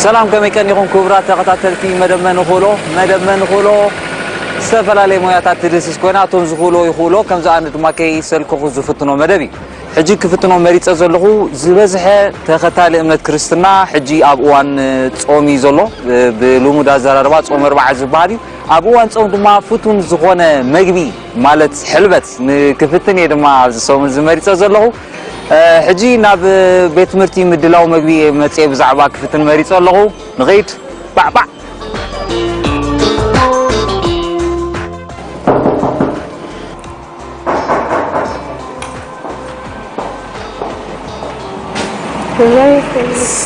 ሰላም፣ ከመይ ቀኒኹም ክቡራት ተኸታተልቲ መደብ መን ይኽእሎ? መደብ መን ይኽእሎ ዝተፈላለየ ሞያታት ትድህስስ ኮይና፣ እቶም ዝኽእሎ ይኽእሎ፣ ከምዚ ኣነ ድማ ከይሰልከኹ ዝፍትኖ መደብ እዩ። ሕጂ ክፍትኖ መሪጸ ዘለኹ ዝበዝሐ ተኸታሊ እምነት ክርስትና ሕጂ ኣብ እዋን ጾም እዩ ዘሎ። ብልሙድ ኣዘራርባ ጾም ኣርብዓ ዝበሃል እዩ። ኣብ እዋን ጾም ድማ ፍቱን ዝኾነ መግቢ ማለት ሕልበት ንክፍትን እየ ድማ ኣብዚ ሰሙን እዚ መሪጸ ዘለኹ። እ፣ ሕጂ ናብ ቤት ትምህርቲ ምድላው መግቢ እየ መጽየ ብዛዕባ ክፍትን መሪጸ ኣለኹ። ንኸይድ። ባዕ ባዕ።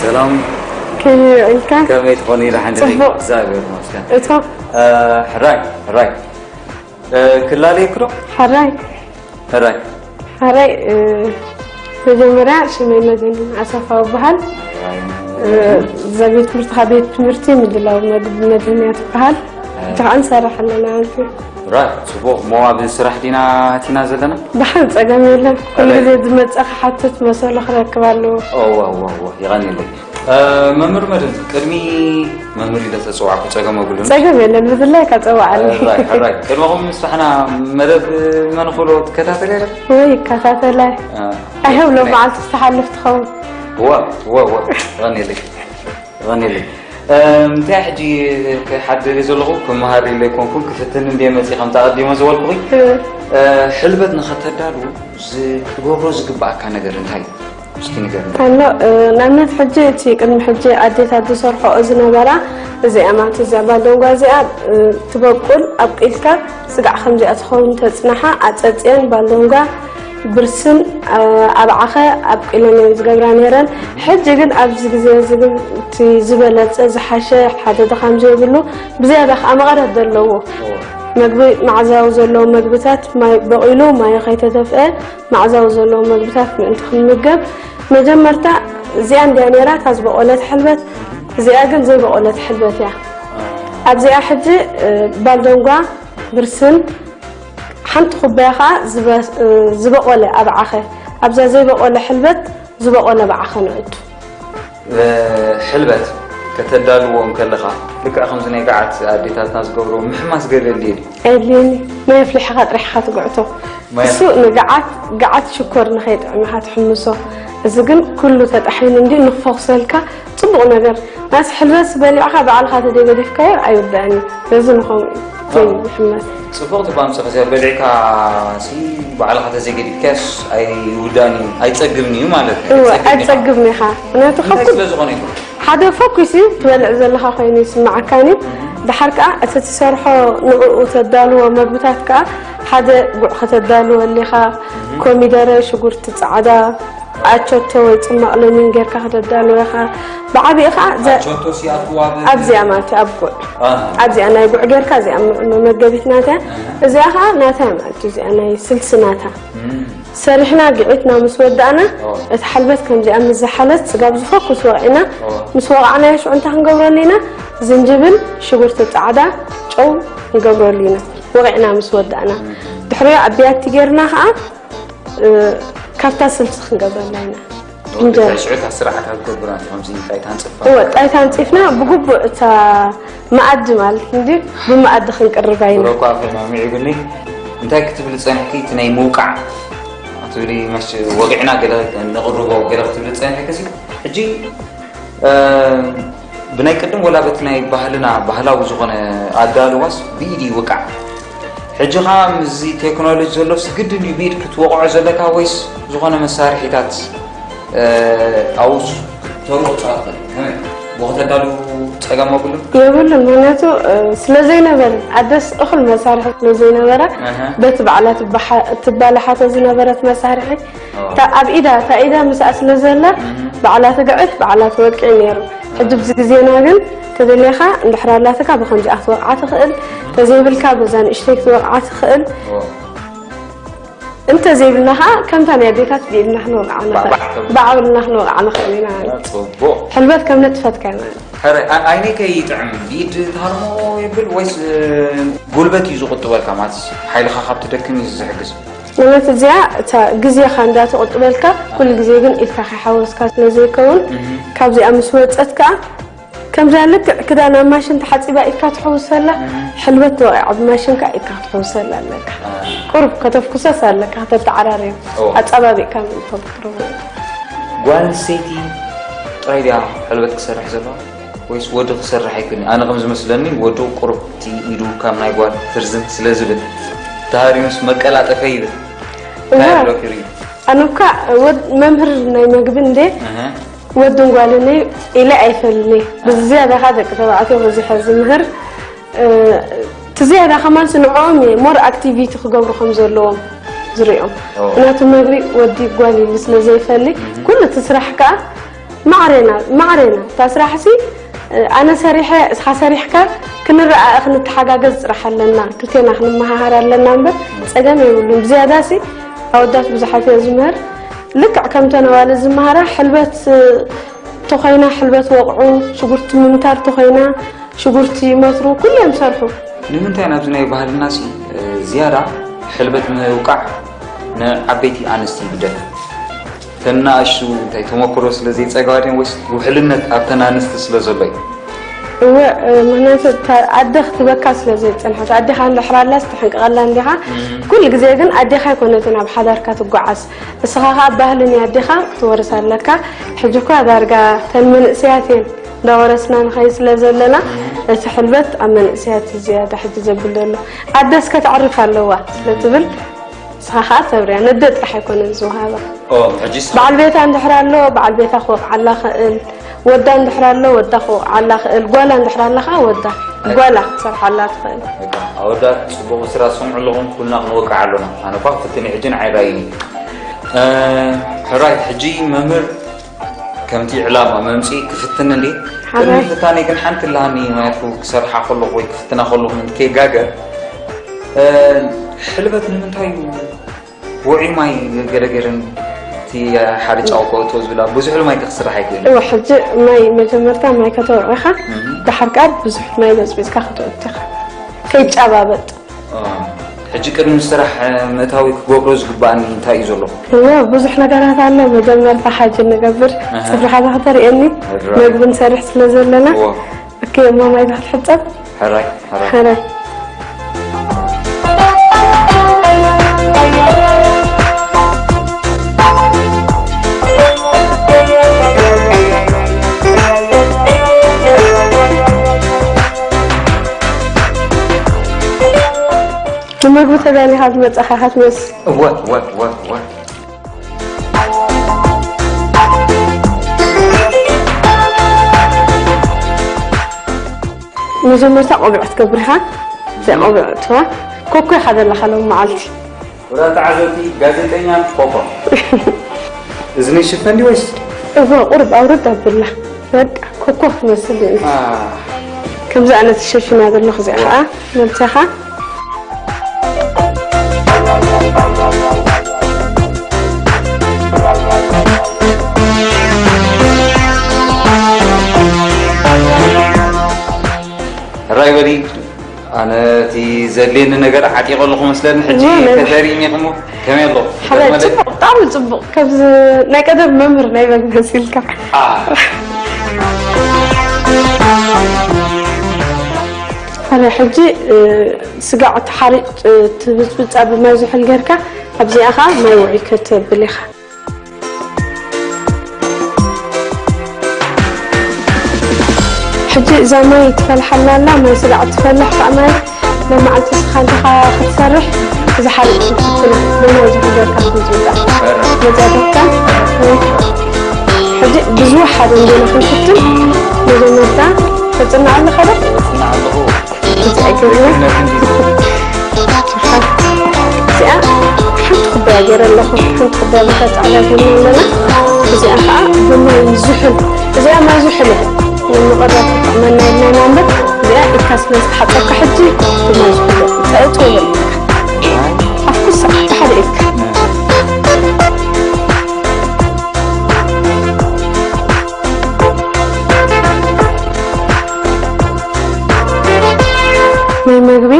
ሰላም። ከመይ ውዒልካ? ከመይ ትኾኒ? ደሓን ዲኺ? ጽቡቕ። እግዚኣብሔር ይመስገን። እቶ? እ፣ ሕራይ፣ ሕራይ። እ፣ ክላለየኪ ዶ? ሕራይ። ሕራይ። ሕራይ፣ እ፣ መጀመርያ ሽመይ መድህን ኣሰፋ እበሃል። ሕራይ። እ፣ እዛ ቤት ትምህርቲ ካብ ቤት ትምህርቲ ምድላው መግቢ መድህን እያ ትበሃል። ሕጂ ከዓ ንሰርሕ ኣለና። ሕራይ፣ ጽቡቕ። እሞ ኣብ ስራሕ ዲና ኣቲና ዘለና? ደሓን፣ ጸገም የለን። ኩሉ ሕራይ። ግዜ ዝመጽእ ክሓትት መሰሉ ክረክብ ኣለዎ። እወ፣ እወ፣ እወ። የቐንየለይ። እ፣ መምህር መድህን፣ ቅድሚ መምህር ኢለ ተጸዋዕኩ ጸገም የብሉን። ጸገም የለን፣ ብድላይካ ጸዋዓኒ። ሕራይ፣ ሕራይ። ቅድሚ ኸም ምስፋሕና መደብ መን ይኽእሎ ትከታተሊ ኣለኺ? ወይ፣ ይከታተላ። እ፣ ኣይህብሎ ናይ መዓልቲ ትሓልፍ ትኸውን። እወ፣ እወ፣ እወ። የቐንየለይ። የቐንየለይ። እ፣ እንታይ ሕጂ ክሓድር እየ ዘለኹ፣ ክመሃር ኢለ ኣይኮንኩን፣ ክፍትን እንድየ መፂእ ከምቲ ኣቐዲመ ዝበልኩኺ። እ። እ፣ ሕልበት ንኸተዳሉ ዝክገብሮ ዝግበኣካ ነገር እንታይ እዩ? እስኪ ንገርኒ። ኣሎ፣ እ፣ ንኣብነት ሕጂ እቲ ቅድሚ ሕጂ ኣዴታት ዝሰርሖኦ ዝነበራ እዚኣ ማለት እዚኣ ባልደንጓ እዚኣ፣ እ፣ ትበቁል ኣብቂልካ ስጋዕ ከምዚኣ ትኸውን ተጽንሓ ኣጸጽየን ባልደንጓ ብርስን፣ እ፣ ኣብ ዓኸ ኣብቂለን እየን ዝገብራ ነይረን። ሕጂ ግን ኣብዚ ግዜ እዚ ግን እቲ ዝበለጸ ዝሓሸ ሓደ ድኻም ዘይብሉ ብዝያዳ ከዓ መቐረት ዘለዎ ኦ። መግቢ መዓዛዊ ዘለዎ መግብታት ማይ በቂሉ ማይ ከይተተፍአ መዓዛዊ ዘለዎም መግብታት ምእንቲ ክንምገብ፣ መጀመርታ እዚኣ እንድያ ነይራ እታ ዝበቖለት ሕልበት፣ እዚኣ ግን ዘይበቖለት ሕልበት እያ። ኣብዚኣ ሕጂ፣ እ፣ ባልደንጓ፣ ብርስን፣ ሓንቲ ኩባያ ኸዓ ዝበ-፣ እ፣ ዝበቖለ ኣብዓኸ፣ ኣብዛ ዘይበቖለ ሕልበት ዝበቖለ ኣብዓኸ ነእቱ። እ፣ ሕልበት ከተዳልዎ እንከለኻ፣ ልክዕ ከምዚ ናይ ገዓት ኣዴታትና ዝገብርዎ ምሕማስ ገለ የድልዮ ድዩ? ኣየድልየኒ። ማይ ኣፍሊሕኻ ጥሪሕኻ ትግዕቶ። ማይ እሱ ንገዓት፣ ገዓት ሽኮር ንኸይጥዕም ኢኻ ትሕምሶ። እዚ ግን ኩሉ ተጣሒኑ እንዲ ንኽፈኹሰልካ ጽቡቕ ነገር። ናስ ሕልበት በሊዕኻ ባዕልኻ ተደገዲፍካዮ ኣይውዳእን እዩ። በዚ ንኸምኡ እዩ ዘይሕመስ። ጽቡቕ ትባምጽእ ከዚያ በሊዕካ ሲ ባዕልኻ ተዘይገዲፍካዮስ ኣይውዳእን እዩ፣ ኣይጸግብን እዩ ማለት እዩ። እወ፣ ኣይጸግብን ኢኻ። ኣይጸግብን ኢኻ። ምኽንያቱ ካብ እንታይ ኩሉ ስለ ዝኾነ እዩ? ሓደ ፈኩስ እዩ ትበልዕ ዘለኻ ኮይኑ ይስምዓካን እዩ። ድሓር ከኣ እቲ ትሰርሖ ንዕኡ ተዳልዎ መግብታት ከኣ ሓደ ጉዕ ከተዳልወሉ ኢኻ። ኮሚደረ፣ ሽጉርቲ ጻዕዳ፣ ኣቾቶ ወይ ጽማቕ ለሚን ጌርካ ከተዳልዎ ኢኻ። ብዓቢኡ ከኣ ዘ-፣ ኣቾቶ ሲኣትዋ ብ-፣ ኣብዚኣ ማለት እዩ፣ ኣብ ጉዕ። ኣሃ። ኣብዚኣ ናይ ጉዕ ጌርካ እዚኣ መ-፣ መመገቢት ናታ እያ። ኣሃ። እዚኣ ከኣ ናታ እያ ማለት እዩ፣ እዚኣ ናይ ስልሲ ናታ። እም። ሰሪሕና ግዒትና ምስ ወዳእና፣ ኦ። እቲ ሓልበት ከምዚኣ ምስ ዝሓለት፣ ስጋብ ዝፈኩስ ወቒዕና፣ ኦ። ምስ ወቓዕናዮ ሽዑ እንታይ ክንገብረሉ ኢና? ዝንጅብል፣ ሽጉርቲ ጻዕዳ፣ ጨው ንገብረሉ ኢና። ወቒዕና ምስ ወዳእና። እም። ድሕሪኡ ኣብ ቢያቲ ጌርና ኸኣ፣ እ፣ ካብታ ስልሲ ክንገብረላ ኢና። ኦ፣ እንጀራ። ድሕሪ ሽዑ እታ ስርዓት ኣብ ገብራ፣ ከምዚ ጣይታ ንጽፋ። እወ፣ ጣይታ ኣንጺፍና ብግቡእ እታ መኣዲ ማለት እንዲ ብመኣዲ ክንቅርባ ኢና። ብረኳ ከማሚዑ ይብልኒ። እንታይ ክትብሊ ጸኒሕኪ? እቲ ናይ ምውቃዕ ክትብሊ መሽ-፣ ወቂዕና ገለ ነቕርቦ ገለ ክትብሊ ጸኒሕኪ ሲ? ሕጂ፣ እ፣ ብናይ ቅድም ወላ በቲ ናይ ባህልና፣ ባህላዊ ዝኾነ ኣዳልዋስ ብኢድ ይውቃዕ። ሕጂ ኸኣ ምስዚ ቴክኖሎጂ ዘሎስ ግድን እዩ ብኢድ ክትወቕዖ ዘለካ ወይስ ዝኾነ መሳርሒታት፣ እ፣ ኣብኡስ ተርኦ ጸቕጢ ከመይ? ብኡ ከተዳሉ ጸገም ኣብሉን? የብሉን። ምኽንያቱ፣ እ፣ ስለ ዘይነበረ፣ ኣደስ እኹል መሳርሒ ስለ ዘይነበረ፣ ኣሃ። በቲ ባዕላ ትበሓ-፣ ትባላሓቶ ዝነበረት መሳርሒ፣ ኦ። እታ ኣብ ኢዳ፣ እታ ኢዳ ምስኣ ስለ ዘላ፣ እህ። ባዕላ ትግዕት፣ ባዕላ ትወቅዕ ነይሩ። ሕጂ ኣብዚ ግዜና ግን፣ ተደሊኻ እንድሕር ኣላትካ ብኸምዚኣ ክትወቕዓ ትኽእል፣ ተዘይብልካ በዛ ንእሽተይ ክትወቕዓ ትኽእል። ኦ። እንተዘይብልና ኸዓ ከምታ ናይ ኣዴታት ብኢድና ክንወቕዓ ንኽእል። ባዕባዕ። ባዕብልና ክንወቕዓ ንኽእል ኢና ማለት እዩ። ጽቡቕ። ሕልበት ከም ነጥፈትካ ማለት እዩ። ሕራይ፣ ኣ-፣ ዓይነይ ከይጥዕም ብኢድ ትሃርሞ የብል ወይስ፣ እ፣ ጉልበት እዩ ዝቑጥበልካ? ማለት ሓይልኻ ካብ ትደክም እዩ ዝሕግዝ። ማለት እዚኣ እታ ግዜኻ እንዳተቑጥበልካ፣ ኩሉ ግዜ ግን ኢድካ ከይሓወስካ ስለ ዘይከውን፣ እህ። ካብዚኣ ምስ ወጸት ከኣ ከምዛ ልክዕ ክዳን ኣብ ማሽን ተሓፂባ ኢድካ ትሕውሰላ፣ ሕልበት ተወቂዓ ኣብ ማሽን ከዓ ኢድካ ክትሕውሰላ ኣለካ። ቁሩብ ከተፍኩሰስ ኣለካ፣ ከተተዓራርዮ፣ ኣጸባቢቕካ ምእንቶም ክትረኽቦ። ጓል ኣንስተይቲ ጥራይ ድያ ሕልበት ክሰርሕ ዘለዋ ወይስ ወዲ ክሰርሕ ኣይክእልን? ኣነ ከም ዝመስለኒ ወዲ ቁሩብ እቲ ኢዱ ካብ ናይ ጓል ትርዝም ስለ ዝብል ተሃርዩስ መቀላጠፈ ይብል። እንታይ ኣሎ ክርኢ? ኣነ እኳ ወድ መምህር ናይ መግቢ እንዴ ወድን ጓልን ኢለ ኣይፈልኒ። ብዝያዳ ካ ደቂ ተባዕትዮ በዚሐ ዝምህር እቲ ዝያዳ ከማን ንዕኦም እየ ሞር ኣክቲቪቲ ክገብሩ ከም ዘለዎም ዝሪኦም። ምክንያቱ መግቢ ወዲ ጓል ኢሉ ስለ ዘይፈሊ ኩሉ እቲ ስራሕ ከዓ ማዕሬና ማዕሬና እታ ስራሕ ሲ ኣነ ሰሪሐ እስኻ ሰሪሕካ ክንረኣእ ክንተሓጋገዝ ፅራሕ ኣለና። ክልቴና ክንመሃሃር ኣለና እምበር ፀገም የብሉን። ብዝያዳ ሲ ኣወዳት ብዙሓት እየ ዝምህር። ልክዕ ከምተን ኣዋልድ ዝመሃራ ሕልበት ተኾይና ሕልበት ወቕዑ፣ ሽጉርቲ ምምታር ተኾይና ሽጉርቲ መትሩ ኩሉ እዮም ዝሰርሑ። ንምንታይ ናብዚ ናይ ባህልና ሲ ዝያዳ ሕልበት ምውቃዕ ንዓበይቲ ኣንስቲ ይግደፍ? ተናእሹ እንታይ ተመክሮ ስለ ዘይፀገባ ድዮም ወይስ ውሕልነት ኣብተን ኣንስቲ ስለ ዘሎ እዩ? እወ ምክንያቱ ኣደ ክትበካ ስለ ዘይፀንሐት ኣዴኻ እንድሕር ኣላስ ትሕንቅቐላ እንዲኻ። ኩሉ ግዜ ግን ኣዴኻ ኣይኮነትን ኣብ ሓዳርካ ትጓዓዝ። እስኻ ከዓ ባህሊ ናይ ኣዴኻ ክትወርስ ኣለካ። ሕጂ እኳ ዳርጋ ተን መንእሰያት እየን እንዳወረስና ንኸይድ ስለ ዘለና እቲ ሕልበት ኣብ መንእሰያት እዩ ዝያዳ ሕጂ ዘብል ዘሎ። ኣደስ ከተዕርፍ ኣለዋ ስለ ትብል ንስኻ ከዓ ተብርያ። ነደ ጥራሕ ኣይኮነን ዝወሃባ። ኦ፣ ሕጂስ በዓል ቤታ እንድሕር ኣሎ በዓል ቤታ ክወቕዓላ ክእል። ወዳ እንድሕር ኣሎ ወዳ ክወቕዓላ ክእል። ጓላ እንድሕር ኣላ ከዓ ወዳ ጓላ ክትሰርሓላ ትኽእል። በቃ ኣወዳት ፅቡቕ ስራ ትሰምዑ ኣለኹም፣ ኩልና ክንወቅዕ ኣሎና። ኣነ እኳ ክፍትን ሕጂ ንዓይ ራእይኒ። ሕራይ ሕጂ መምህር ከምቲ ዕላማ መምፅኢ ክፍትን እንዴ ቅድሚ ፍታነይ ግን ሓንቲ ላሃኒ ማለትኩ ክሰርሓ ከለኹ ወይ ክፍትና ከለኹ ከይጋገር ሕልበት ንምንታይ እዩ ውዑይ ማይ ገለገለን እቲ ሓደ ጫው ከእትዎ ዝብላ ብዙሕ ማይ ክስራሕ ኣይክእል እወ ሕጂ ማይ መጀመርታ ማይ ከተውዕኻ ድሓር ከዓ ብዙሕ ማይ በፅቢፅካ ክትእትኻ ከይጫባበጥ ሕጂ ቅድሚ ስራሕ ምእታዊ ክገብሮ ዝግባኣኒ እንታይ እዩ ዘሎ? እወ ብዙሕ ነገራት ኣሎ። መጀመርታ ሓጂ ንገብር፣ ጽፍርኻ ዶ ከተርእየኒ? መግቢ ንሰርሕ ስለ ዘለና። እወ። ኦኬ፣ እሞ ማይ ዶ ክትሕጸብ? ሕራይ፣ ሕራይ። ሕራይ። ንመግቢ ተዳሊኻ ዝመጻኻ ኢኻ ትመስል። እወ እወ እወ እወ። መጀመርታ ቆቢዕ ክትገብር ኢኻ። እዚኣ ቆቢዕ እትዋ ኮኮ ኢኻ ዘለኻ ሎም መዓልቲ። ወላ ተዓዘብቲ ጋዜጠኛን ኮኮ እዝኒ ሽፈን ድዩ ወይስ? እወ ቁሩብ ኣውርድ ኣብላ። በቃ ኮኮ ክትመስል እየ። ከምዚ ኣነ ተሸፊና ዘለኹ እዚኣ ኸዓ መብትኻ። ራይ በሊ ኣነ እቲ ዘድልየኒ ነገር ዓጢቐ ኣለኹ መስለኒ ሕጂ ተዘሪእኒ ኢኹሞ ከመይ ኣሎ ሓባይ ጽቡቕ ብጣዕሚ ጽቡቕ ካብዚ ናይ ቀደም መምህር ናይ መግበዝ ኢልካ ሓደ ሕጂ ስጋዕ ተሓሪጭ ትብፅብፃ ብማይ ዝሕል ጌርካ ኣብዚኣ ከዓ ማይ ውዒ ከተብል ኢኻ ሕጂ እዛ ማይ ትፈልሓላ ኣላ ማይ ስጋዕ ትፈልሕ ከዓ ማይ መማዓልቲ ስኻ እንዲኻ ክትሰርሕ ዝሓርቅ ክትፍትና ብማይ ዝሕል ጌርካ ትብፅብፃ መዛተካ ሕጂ ብዝወሓደ እንዲና ክንፍትን መጀመርታ ተፅናዕ ኣለኻ ዶ? ተፅናዕ ኣለኹ። እዚኣ ገርና እዚኣ ሓንቲ ኩባያ ገይረ ኣለኹ። ሓንቲ ኩባያ ቦታ ፃዕዳ ገይርና ኣለና። እዚኣ ከዓ ብማይ ዝሑል እዚኣ ማይ ዝሑል እያ ንምቐረብ ትጠቕመና ኢልና ኢና እምበር እዚኣ ኢድካ ስለ ዝተሓፀብካ ሕጂ ብማይ ዝሑል ተእትወሉ ኣለካ። ኣፍኩሳ ብሓደ ኢድካ ናይ መግቢ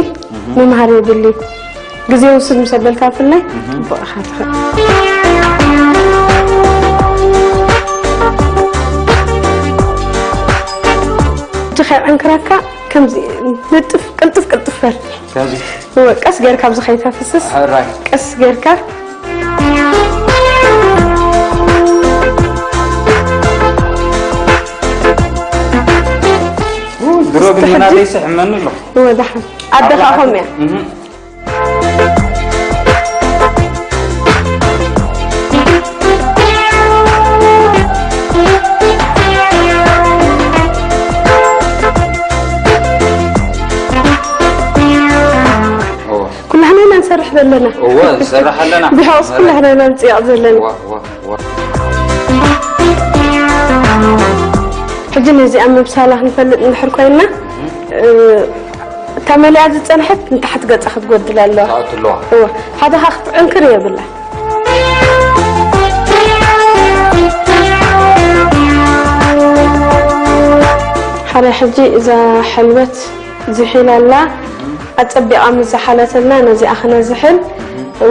ምምሃር የድሊ ግዜ ውስድ ምስ ኣበልካ ብፍላይ ፅቡቕ ኢኻ ትኽእል ከይዕንክረካ ከምዚ ንጥፍ ቅልጥፍ ቅልጥፍ በል። ከምዚ እወ፣ ቀስ ጌርካ ኣብዚ ከይተፍስስ ሕራይ ቀስ ጌርካ። ድሮ ግን ምናደይ ስሕመኒ ኣሎ። እወ፣ ደሓን ኣደኻ ከምኡ እያ። እህ። እወ። ኩላህና ኢና ንሰርሕ ዘለና። እወ፣ ንሰርሕ ኣለና። ብሕውስ ኩላህና ኢና ንፅየቕ ዘለና። እወ፣ እወ፣ እወ። ሕጂ ነዚኣ ምብሳላ ክንፈልጥ እንድሕር ኮይንና፣ እ፣ እታ መሊኣ ዝፀንሐት ንታሕቲ ገፃ ክትጎድል ኣለዋ። ትኣቱ ኣለዋ። እወ፣ ሓደኻ ክትዕንክር የብላ። ሓደ ሕጂ እዛ ሕልበት ዝሒል ኣላ። ኣጸቢቓ ምስ ዝሓለትልና ነዚኣ ክነዝሕል፣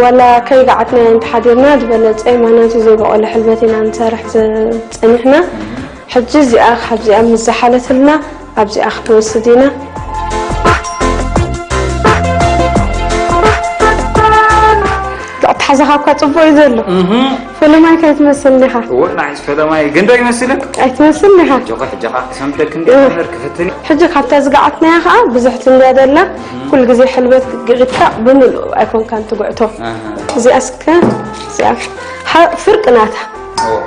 ዋላ ከይገዓትናያ እንተሓዲርና ዝበለጸ፣ ምኽንያቱ ዘይበቖለ ሕልበት ኢና ንሰርሕ ዘ-፣ ጸኒሕና። ሕጂ እዚኣ ካብዚኣ ምስ ዝሓለትልና ኣብዚኣ ክትወስድ ኢና። ኣተሓዛኻ እኳ ጽቡቕ እዩ ዘሎ። እህ። ፈለማይ ከይትመስል ዲኻ? እወ፣ ንዓይስ ፈለማይ ግን ዶ ይመስልን? ኣይትመስል ዲኻ? ሕጂ ኸ፣ ሕጂ ኸ ክሰምተክ እንዲ ክምህር ክፍትን። ሕጂ ካብታ ዝገዓትናያ ኸዓ ብዙሕ ትንድያ ደላ። ኩሉ ግዜ ሕልበት ግዒትካ ብምሉእ ኣይኮንካን ትጉዕቶ። ኣሃ። እዚኣ እስከ፣ እዚኣ ሓ-፣ ፍርቂ ናታ። እወ።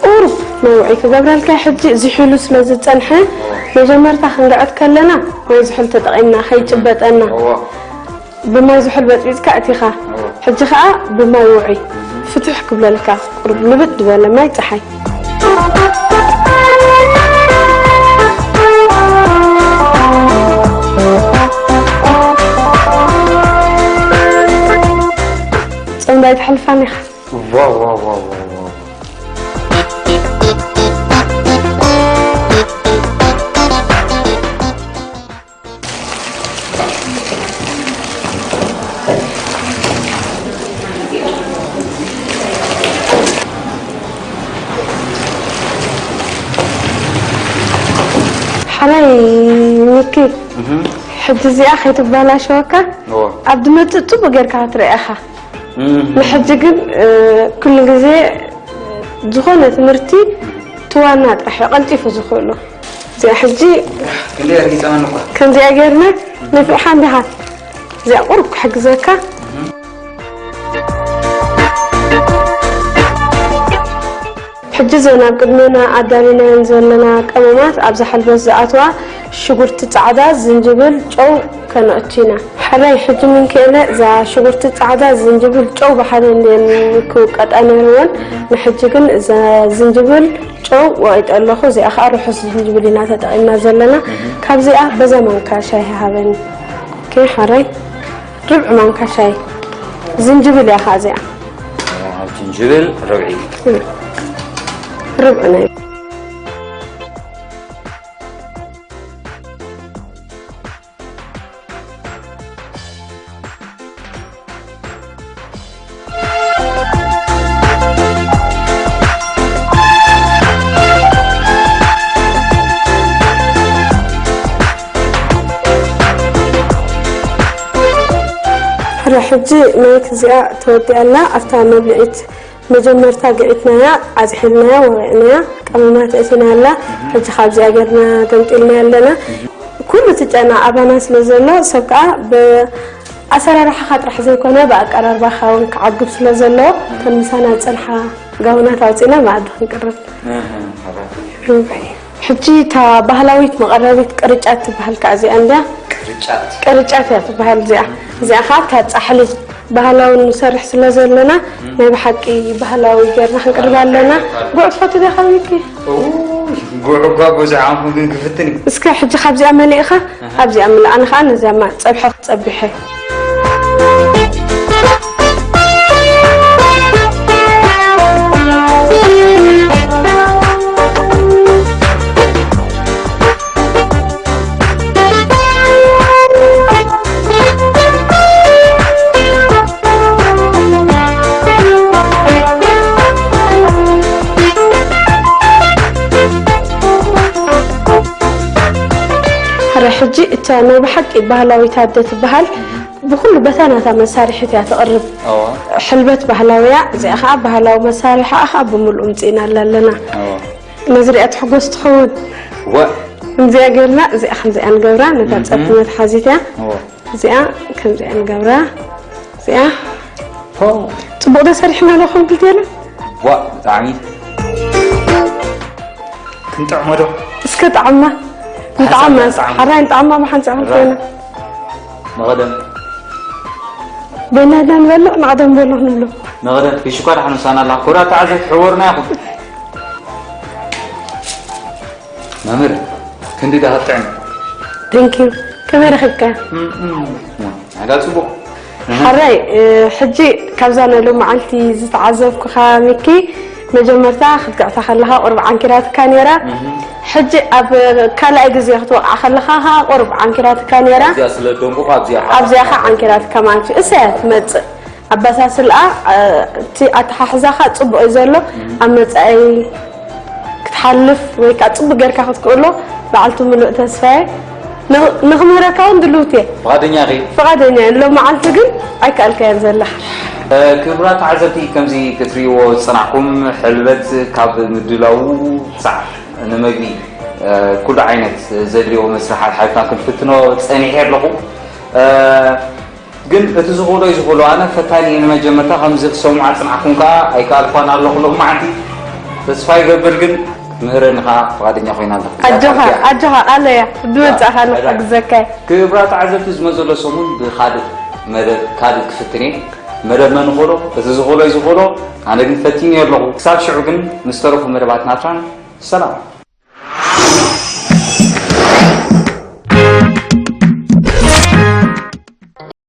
ቁሩብ መውዒ ክገብረልካ ሕጂ እዚ ሒሉ ስለ ዝጸንሐ መጀመርታ ክንግዕት ከለና ማይ ዝሑል ተጠቒምና ከይጭበጠና እወ። ብማይ ዝሑል በጥቢጥካ እቲኻ። እወ። ሕጂ ኸዓ ብማይ ውዒ ፍትሕ ክብለልካ ቁሩብ ልብጥ ዝበለ ማይ ጸሓይ። ጽምዳ ኣይትሕልፋን ኢኻ። ዋው፣ ዋው፣ ዋው፣ ዋው፣ ዋው። ሓራይ ሚኪ፣ እህ። ሕጂ እዚኣ ከይትበላሸወካ እወ። ኣብ ዝመጽእ ጽቡቕ ጌርካ ክትርእኻ። እህ። ንሕጂ ግን፣ እ፣ ኩሉ ግዜ ዝኾነ ትምህርቲ ትዋና ጥራሕ እዩ ቀልጢፉ ዝኽእሎ። እዚኣ ሕጂ ክንደይ ኣርጊጻ መን እኳ። ከምዚኣ ጌርና ነፍርሓ እንዲኻ። እዚኣ ቁሩብ ክሕግዘካ። ሕጂ እዘን ኣብ ቅድሜና ኣዳሊናየን ዘለና ቀመማት ኣብዛ ሕልበት ዝኣትዋ ሽጉርቲ ጻዕዳ፣ ዝንጅብል፣ ጨው ከነእቱ ኢና። ሕራይ ሕጂ ምንክኤለ እዛ ሽጉርቲ ጻዕዳ፣ ዝንጅብል፣ ጨው ብሓደ እንድየን ክውቀጣ ነይርወን። ንሕጂ ግን እዛ ዝንጅብል፣ ጨው ወቒጠ ኣለኹ። እዚኣ ኸዓ ርሑስ ዝንጅብል ኢና ተጠቒምና ዘለና። ካብዚኣ በዛ ማንካ ሻሂ ሃበኒ። ኦኬ፣ ሕራይ ርብዒ ማንካ ሻሂ ዝንጅብል እያ ኸዓ እዚኣ። ዝንጅብል ርብዒ። ርብዒ ናይ ሕረ ሕጂ ናይት እዚኣ ተወዲኣላ ኣብታ መብልዒት መጀመርታ ግዒትናያ፣ ኣዝሒልናያ፣ ወቂዕናያ፣ ቀመማት እቲናላ። ሕጂ ካብዚኣ ጌርና ገምጢልና ኣለና። ኩሉ እቲ ጨና ኣባና ስለ ዘሎ ሰብ ከኣ ብኣሰራርሓኻ ጥራሕ ዘይኮነ ብኣቀራርባኻ እውን ክዓግብ ስለ ዘለዎ እተን ምሳና ዝጸንሓ ጋውናት ኣውጺእና መኣዲ ክንቅርብ። ሕጂ እታ ባህላዊት መቐረቢት ቅርጫት ትበሃል ከኣ እዚኣ እንድያ። ቅርጫት። ቅርጫት እያ ትበሃል እዚኣ። እዚኣ ከኣ እታ ጻሕሊ ባህላዊ ንሰርሕ ስለ ዘለና ናይ ብሓቂ ባህላዊ ጌርና ክንቅርብ ኣለና። ጉዕ ትፈቱ ዲኻ ሚኪ? ኡይ፣ ጉዕ እኳ ብዙሕ ኣንኩ ግን ክፍትን እዩ። እስከ ሕጂ ካብዚኣ መሊእኻ ኣብዚኣ ምልእ። ኣነ ከኣ ነዚኣ ማ-፣ ጸብሒ ክጸብሐ። ናይ ብሓቂ ባህላዊት ኣደ ትበሃል። ብኹሉ በታ ናታ መሳርሒት እያ ትቕርብ። እዎ ሕልበት ባህላዊ እያ። እዚኣ ከዓ ባህላዊ መሳርሒኣ ከዓ ብምሉእ ምፅኢናላ ኣለና። እዎ ነዚ ሪኣ ትሕጎስ ትኸውን። ወ ከምዚኣ ገይርና እዚኣ ከምዚኣ ንገብራ። ነታ ፀቲ መትሓዚት እያ። እዎ እዚኣ ከምዚኣ ንገብራ። እዚኣ ሆ ፅቡቕ ዶ ሰሪሕና ዶ ከም ክልቴና? ዋ ብጣዕሚ ክንጥዕሞ ዶ እስከ ጣዕማ ንጣዕማ ጣዕማ። ሓራይ ንጣዕማ ብሓንፃ ክልቴና ንቐደም በናዳ ንበልዕ ንቐደም በሎ ንብሎ። ንቐደም ፊሽኳ ድሓን ውሳና ኣላ ኩራ ተዓዘብ ሕወርና ኢኹም መምህር ክንዲ ዳ ክትጥዕም Thank you። ከመይ ረኺብካ? ናጋ ፅቡቕ ሓራይ ሕጂ ካብዛ ናይ ሎመዓልቲ ዝተዓዘብኩኻ ሚኪ መጀመርታ ክትግዕታ ከለኻ ቁሩብ ዓንኪራትካ ነይራ። ሕጂ ኣብ ካልኣይ ግዜ ክትወቕዓ ከለኻ ከዓ ቁሩብ ዓንኪራትካ ነይራ። እዚኣ ስለ ደንቁ ኣብዚኣ ኣብዚኣ ከዓ ዓንኪራትካ ማለት እዩ። እሰያ ትመፅእ ኣበሳስልኣ እቲ ኣተሓሕዛኻ ፅቡቕ እዩ ዘሎ። ኣብ መፃኢ ክትሓልፍ ወይ ከዓ ፅቡቅ ጌርካ ክትክእሎ በዓልቲ ምሉእ ተስፋየ ንኽምህረካ እውን ድልውት እየ። ፍቓደኛ ኢኺ? ፍቓደኛ እየ። ሎም መዓልቲ ግን ኣይከኣልካዮን ዘለኻ። ክቡራት ተዓዘብቲ ከምዚ ክትሪእዎ ዝጸናሕኩም ሕልበት ካብ ምድላዉ ክሳዕ ንመግቢ ኩሉ ዓይነት ዘድልዮ መስርሕ ሓሓቢርና ክንፍትኖ ጸኒሐ ኣለኹ። ግን እቲ ዝኽእሎ እዩ ዝኽእሎ። ኣነ ፈታኒ እየ ንመጀመርታ ከምዚ ክሰምዖ ኣጽናሕኩም ከኣ ኣይከኣልኳን ኣለኹ ሎም መዓልቲ። ተስፋ ይገብር ግን ክትምህረኒ ከኣ ፍቓደኛ ኮይና ኣለኹ። ኣጆኻ ኣጆኻ ኣለያ ብመጻእኻ ኣዳ። ንሕግዘካ እየ። ክብራ ተዓዘብቲ ዝመጽእ ዘሎ ሰሙን ብኻልእ መደብ ካልእ ክፍትን እየ። መደብ መን ይኽእሎ እቲ ዝኽእሎ እዩ ዝኽእሎ። ኣነ ግን ፈቲኒ ኣለኹ። ክሳብ ሽዑ ግን ምስ ተረፉ መደባት ናትናን ሰላም።